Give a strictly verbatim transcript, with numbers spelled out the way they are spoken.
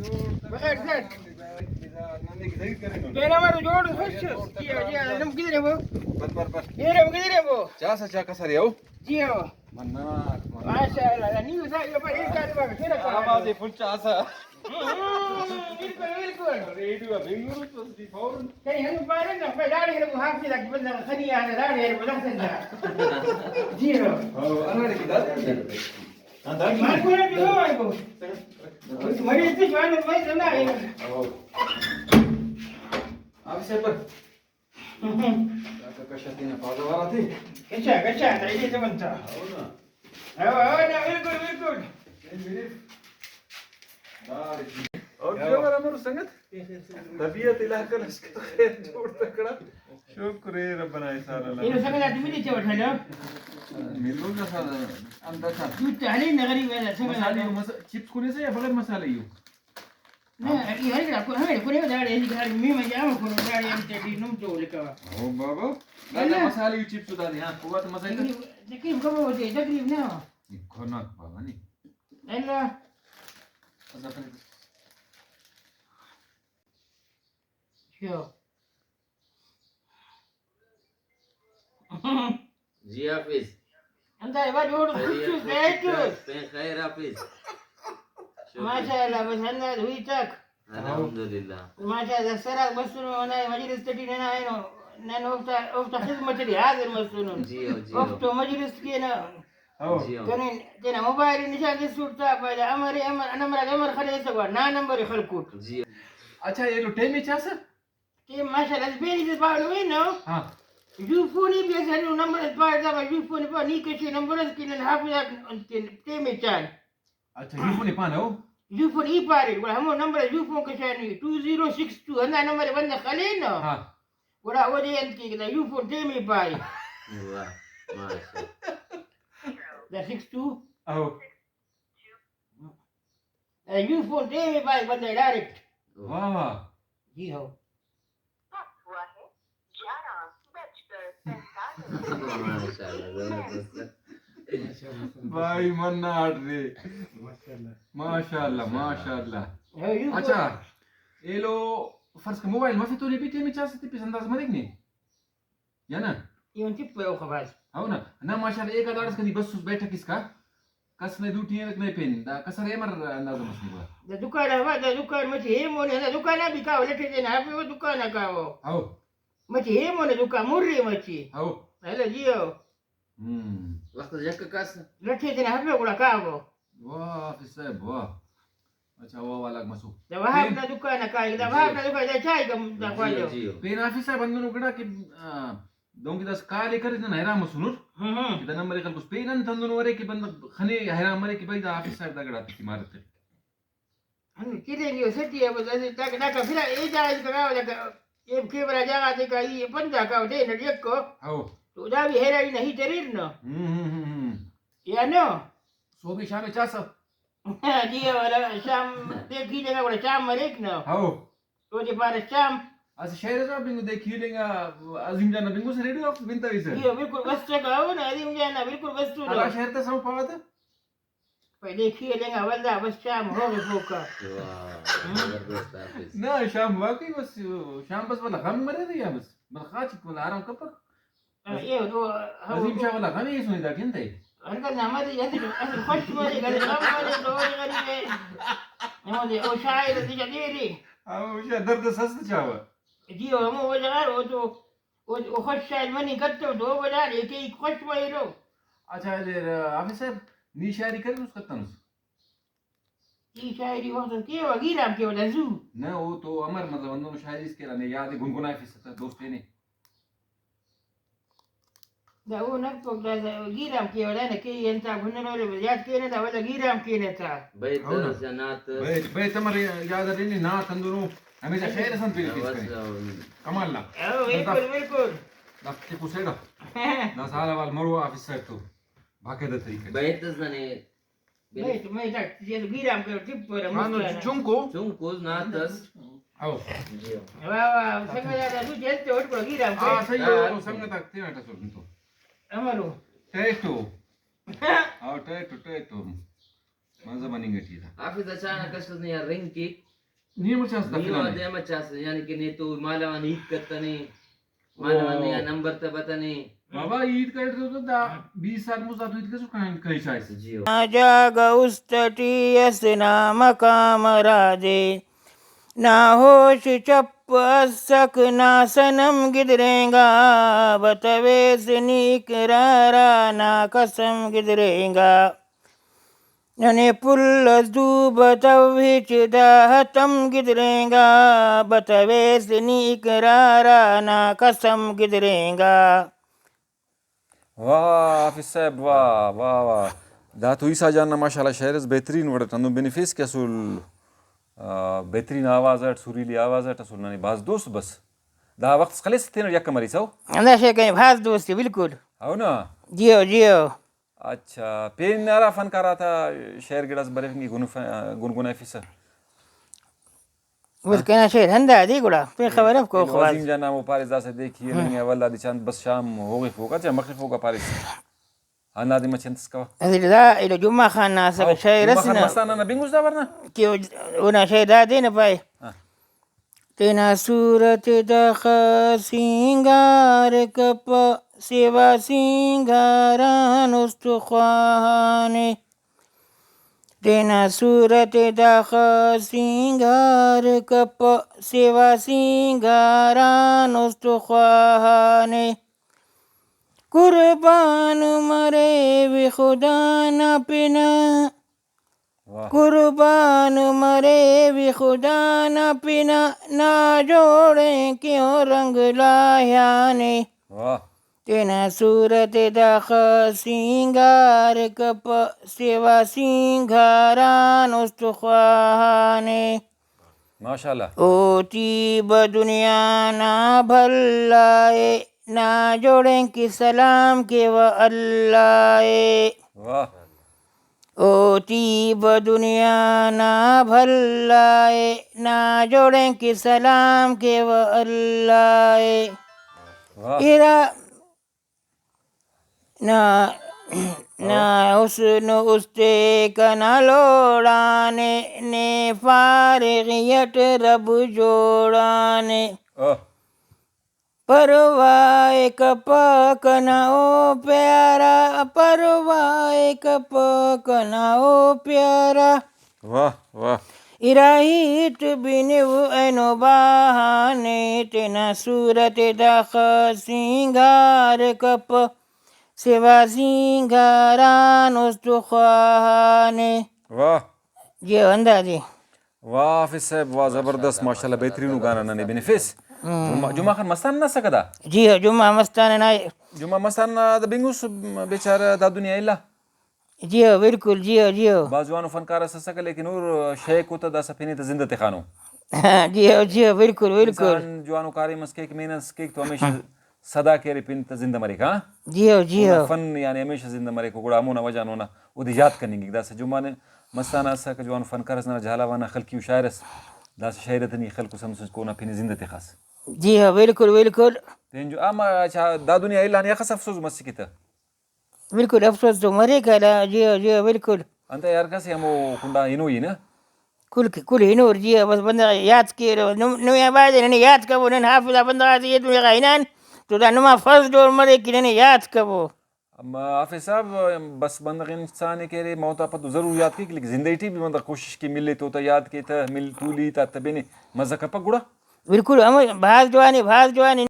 بخیر سر۔ پہلا بار جوڑ خوش۔ جی ہاں، جی ہاں، نم کدھر ہے وہ؟ بس، بس، بس۔ یہ رہے وہ، کدھر ہے وہ؟ چا سا چا کسر ہے وہ؟ جی ہاں۔ مناک، مناک۔ ماشاءاللہ، نہیں ہوتا، یہ پر ایک آدمی آواز ہے، فل چا سا۔ ہاں، بالکل، بالکل۔ ریڈیو بنگلور تو دی فون۔ کہیں ہم پارے نا، پہلے آڑے وہ حافظ کی بندہ خنی آ رہا، آڑے وہ لحسن دا۔ جی ہاں۔ ہاں، انہوں نے کدھر؟ ہاں، داڑھی۔ مارکو نا جو مارکو۔ مری تے جوان مری تے نا۔ ہاں۔ آپ سے پر۔ کشا تینا پاگل والا تھے۔ کشا، کشا، تھا یہ تو بنتا۔ ہاں نا۔ ہاں، ہاں، نا، بالکل، بالکل۔ اور کیا ہوا ہمارا سنگت؟ طبیعت علاقہ لشکر خیر جوڑ تکڑا۔ شکر ربنا احسان اللہ۔ یہ سنگت آدمی نہیں چوٹ ہے نا؟ ملو نا سال اندر سال۔ تو تعلیم نگری والا سنگت مسالے آدمی۔ مس-، چپس کھلے سے یا بغیر مسالے یو؟ نہ، یہ ہر گڑا کو-، ہمیں کو نہیں داڑے، یہ گھر میں میں جاؤں کو داڑے ہم تے بھی نم تو لکھا۔ او بابا، دادا اللہ۔ مسالے یو چپس دانے، ہاں، قوت مزہ ہے۔ تقریب، تقریب کب ہوتے، تقریب نہ۔ کھنک بابا نہیں۔ اللہ۔ اچھا، پھر۔ کیا؟ جی حافظ۔ اندا ایوا جوڑ خیریت، خوش خیر۔ پین خیر حافظ۔ شکر۔ ماشاءاللہ، بس انداز ہوئی تک۔ الحمدللہ۔ ماشاءاللہ، سرا بسنو، انا مجلس تٹی ننا اینو، نن اوفتا، اوفتا خدمت ٹی حاضر مسنن۔ جی ہو، جی ہو۔ اوفتو مجلس کینا۔ ہو۔ جی ہو۔ کنے تینا موبائل نشان دے سوٹ تا، پہلے امر، امر، نمبر، امر خلے سگوا، نا نمبر خلکوٹ۔ جی۔ اچھا، ایلو ٹائم اچ اسہ؟ ٹائم ماشاءاللہ، اسہ پین اسہ پاوہ نمے نو۔ ہاں۔ یو فون ای بھی اسہ ہندن نمبر اس پارے، دا یو فون پا، نی کشے نمبر اس کہ نن حافظ آک انتن ٹائم اے چار۔ اچھا، یو فون ای پانہ او؟ یو فون ای پارے، گڑا ہمو نمبر اس یو فون کشا نی، ٹو زیرو سکس ٹو، ہندا نمبر بندغ خلے نو۔ ہاں۔ گڑا اودے انت کیک، دا یو فون ٹائم ای پائے۔ واہ، ماشاءاللہ۔ دا سکس ٹو۔ او۔ اے یو فون ٹائم ای پائے بندغ ڈائریکٹ۔ واہ واہ۔ جی ہو۔ ماشاءاللہ، زبردست۔ بھائی مناٹ رے۔ ماشاءاللہ۔ ماشاءاللہ، ماشاءاللہ۔ اے یو فون۔ اچھا، ایلو فرض کر موبائل مفے تو نے بھی ٹائم چا سکتے پیس انداز مریک نے؟ یا نا؟ ایہن چپ اوخہ بھاز۔ ہو نا؟ نہ ماشاءاللہ، ایک آدھا اڑس کدی بسوس بیٹھک اسکا، کس نے دوٹی ایرک نے پین، دا کسر ایمر اندازہ مس نے گڑا۔ دا دکان آ وا، دا دکان مچہ ہیمونے، ہندا دکان آ بھی کاو، لٹے تینا ہرفیوہ دکان آ کاو۔ ہو۔ مچہ ہیمونے دکان، مرے مچہ۔ ہو۔ ہلو جی ہو۔ ہم۔ وخت جک کس۔ لٹے تینا ہرفیوہ گڑا کاو۔ واہ حافظ صاحب، واہ۔ اچھا، او حوالہ غاک مسو۔ دا وہاب پین نا دکان آ کائک، دا وہاب نا دکان، دا چائک ہم دا جی، خواجہ۔ جی۔ پین حافظ صاحب ہندنو گڑا کہ، آ، دہنکہ داسہ کال ءِ کریس نن حیران مسنر ہم، ہم۔ کہ دا نمبر ءِ خلکوس۔ پین انت ہندنو ارے کہ بندغ خنے حیران مرے کہ بھئی دا حافظ صاحب دا گڑا تیٹی مارے تخک۔ ہندن چرینگی و سٹی ءِ بس اسہ داکا، داکا پھرا اے جاگہ تے کنا، داکا اے کیمرہ جاگہ تے کا ای پنجا کا دے نہ یکو۔ ہو۔ تو دا بھی حیرانی نا ہیت اریر نا۔ ہم، ہم، ہم، ہم۔ یا نو؟ صوبے شام چاسہ۔ جی، والا شام دیکھی لے گا، گڑا شام مریک نا۔ ہو۔ تو جی پارے شام۔ اسہ شعر ئسا بنگو دیکھی لے گا، عظیم جان نا بنگو سے ریڈیو آف بنتا وی سر۔ جی، بالکل بس چکا ہو نا، عظیم جان نا بالکل بس تو ہرا شعر تا سما پاوہ تہ؟ پہ دیکھی لے گا، ولدا بس شام ہو گئے پوکا۔ واہ، زبردست حافظ۔ نہ، شام واقعی بس، شام بس والا غم مرے یا بس، بس خاچک والا آرام کپک۔ ہاں، یہ تو، ہاں، عظیم شاہ والا غم ہی سنی دا کن تے۔ ہر کس نا مری، اسہ، اسہ خوش مری، اسہ غم مری، تو وہی غریب ہے۔ ہمو دے، او شاعر دے جا دیری۔ ہاں، او شاعر درد سست چاوا۔ جی، ہمو وجہ، او تو، او، او خوش شاعر منی کتو، تو وجہ، ایک، ایک خوش مری رو۔ اچھا، دے، حافظ صاحب، نی شاعری کرنس کتنس؟ ای شاعری وخت اس کیوہ، گیرام کیوہ دا زو۔ نہ، او تو امر مطلب ہندنو شاعری اس کہ ہرا نے یاد ءِ گنگنائفسہ تہ دوست نے۔ دا او نرتوک دا گیرام کیوہ دا نہ کیہی انت آ گننولے یاد کینہ تا ولدا گیرام کینہ تا۔ بیت ہو نا۔ اس یا نعت اس۔ بیت، بیت امر یاد اٹ نے نعت ہندنو ہمیشہ شعر اس انت پیش بس، کرے۔ او۔ کمال نا۔ او، بالکل، بالکل۔ دافتے کو سیڈا۔ دا سال احوال مرو آفیسر تو باقاعدہ طریقہ۔ بیت اس ننے بیت، میں تا یہ گیرام کر ٹپ پر ہاں، نو مستانا۔ چنکو۔ چنکو نعت اس۔ او۔ جی ہو۔ واہ، واہ، سنگت آتا تو جلتے اٹھ پر گیرام کر۔ ہاں، صحیح ہو، ہاں۔ سنگت آک تینا ٹسر تو۔ امرو۔ ٹیٹو۔ ہاں، ٹیٹو، ٹیٹو۔ مزہ مننگ ٹی دا۔ حافظ اچانک اس نے یار رنگ کی۔ نی امر چاس دا نی فلان وعدے اے۔ امر چاس، یعنی کہ نے تو مالو آن ہیت کتنے، مالو آن او۔ نے آ نمبر تہ بتنے۔ بابا، ہیت کریٹ تو دا بیس سال مست دا تو ہیت کسر کن-، کننگ چاہس۔ جی ہو۔ نا جاگہ است ٹی اس نا مقام رادے، نا ہوش چپ اسک نا صنم گدرینگا، بتویس نی اقرارا نا قسم گدرینگا۔ ننے پھل اس دو بتو ہچ دا ہتم گدرینگا، بتویس نی اقرارا نا قسم گدرینگا۔ واہ حافظ صاحب، واہ، واہ، واہ۔ دا تو عیسیٰ جان نا ماشاءاللہ شعر اس بہترین وڑ اٹ ہندن بنفیس کہ اسل، آ، بہترین آواز اٹ، سریلی آواز اٹ اسل ننے بھاز دوست بس۔ دا وخت اس خلیس تینٹ یکہ مریسہ او؟ ہندا شعر کنے بھاز دوست ءِ، بالکل۔ او نا؟ جیو، جیو۔ اچھا، پین ہرا فنکار آتا شعر گڑاس بریفنگ ءِ گنف-، گنگنائفسہ؟ بس کنا شعر ہندادے گڑا، پین خبر اف کو یعنی خواز۔ عظیم جان نامو پاریس داسہ دیکھی ہم۔ ننگے ولدا دے چاند بس شام ہوغفوک، اچھا مخفوک آ پاریس۔ ہندادے مچہ انت اس کوا؟ اسٹ دا ایلو جمعہ خان نا اسہ او، شاعر جمعہ اس خان نا۔ مستانہ نا بنگس دا ورنا؟ کہ او-، اونا شاعر دادے نا پائے۔ ہاں۔ تینا صورت داخہ سینگار کپہ، سیوا سینگار آن است خواہانے۔ تینا صورت داخہ سینگار کپہ، سیوا سینگار آن است خواہانے۔ قربان مریوی خدا نا پن آ۔ واہ۔ قربان مریوی خدا نا پن آ، نا جوڑینک ایہن رنگ لاہیانے۔ واہ۔ تینا صورت داخہ سینگار کپہ، سیوا سینگار آن است خواہانے۔ ماشاءاللہ۔ اوٹی بہ دنیا نا بھلا ءِ، نا جوڑینک سلام کیوہ اللہ ءِ۔ واہ۔ اوٹی بہ دنیا نا بھلا ءِ، نا جوڑینک سلام کیوہ اللہ ءِ۔ واہ۔ ارا نا، نا حسن است ءِ کنا لوڑانے، نے فارغی اٹ رب جوڑانے۔ اوہ۔ پرواہ کپک نا او پیارا، پرواہ کپک نا او پیارا۔ واہ، واہ۔ ارا ہیت بنو اینو بہانے، تینا صورت داخہ سینگار کپہ، سیوا سینگار آن است خواہانے۔ واہ۔ جی ہندادے۔ واہ حافظ صاحب، واہ، زبردست، ماشاءاللہ، بہترین گانا ننے بنفیس۔ ہم۔ جمعہ، جمعہ خان مستان نا اسکہ دا؟ جی ہو، جمعہ مستان نا۔ جمعہ مستان نا دا بنگس بیچارہ دا دنیا الا۔ جی ہو، بالکل، جی ہو، جی ہو۔ بھاز جوانو فنکار اس اسکہ، لیکن اور شیکو تہ داسہ پن ءِ تہ زندہ تخانو۔ جی ہو، جی ہو، بالکل، بالکل۔ انسان جوانو کاریم اس کیک، محنت اس کیک تو ہمیشہ ہم۔ سدا کہ ارے پن تہ زندہ مریک، ہاں؟ جی ہو، جی اونا ہو۔ فن یعنی ہمیشہ زندہ مریک، گڑا ہمونا وجہ آن اونا اودے یات کننگک۔ داسہ جمعہ نے مستانہ اسکہ، جوان فنکار اس، ننا جھالاوان نا خلقی ءُ شاعر اس، داسہ شاعر ءِ تہ نی خلکس ہمسوچ کہ اونا پن ءِ زندہ تخاس۔ جی ہاں، بالکل، بالکل۔ تین جو، آ، ما-، اچھا، دا دنیا الا نے اخس افسوس مسکہ تہ؟ بالکل، افسوس تو مریک الا، جی ہاں، جی ہاں، بالکل۔ انتئے ہر کس ئے ہمو کنڈا ہنوئی نا؟ کل کہ-، کل ہنور جی، بس بندغ یات کیرہ، نم-، نمے آ بایدے ننے یات کبو، نن حافظ آ بندغ آتے ایت نمے غا ہنان، تو دا نما فرض جوڑ مریک کہ ننے یات کبو۔ اما حافظ صاحب، بس بندغ انسان ءِ کہ ارے موت آ پد تو ضرور یات کیک، لیکن زندگی ٹی بھی بندغ کوشش کے ملے تو تا یات کے تہ، مل تولی تا تبینے مزہ کپک گڑا۔ بالکل، ہمو بھاز جوان ءِ، بھاز جوان ءِ۔